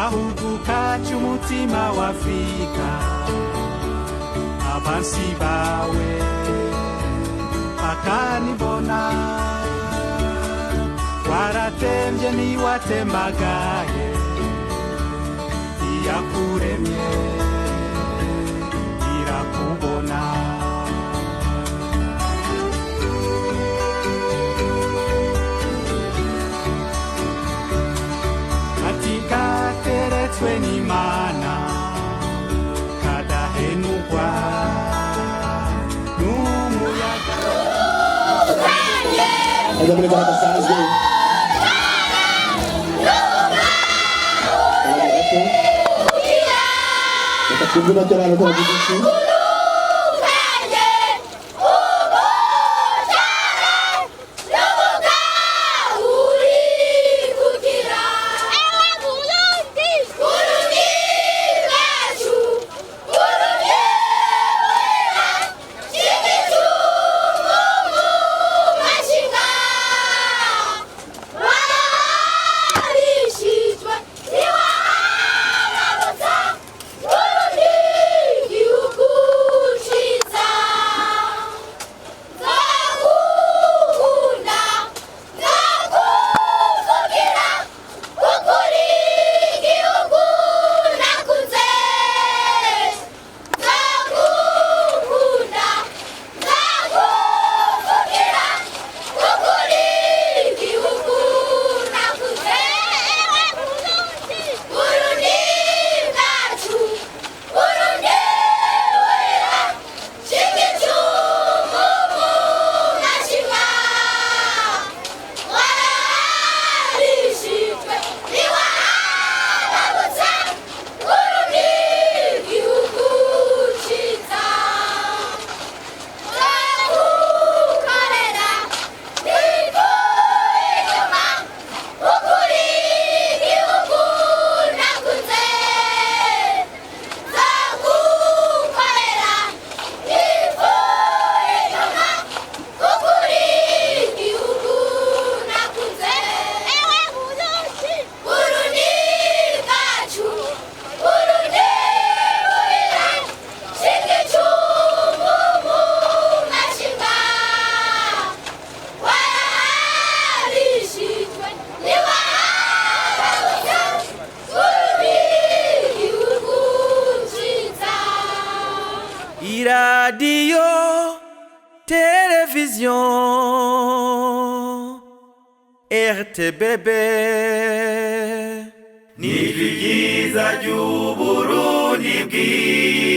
Gahugu kacu umutima wa Afrika, abansi bawe bakanibona, waratembye niwatembagaye, iyakuremye irakubona. Kateretswe n'Imana kadahenukwa n'umuyaga. Ajya muri gahunda asanzwe akanya gato, reka twumve gato abantu ko bavuga iki. Iradiyo, televiziyo RTBB, Ni ryiza ry'Uburundi bwiza.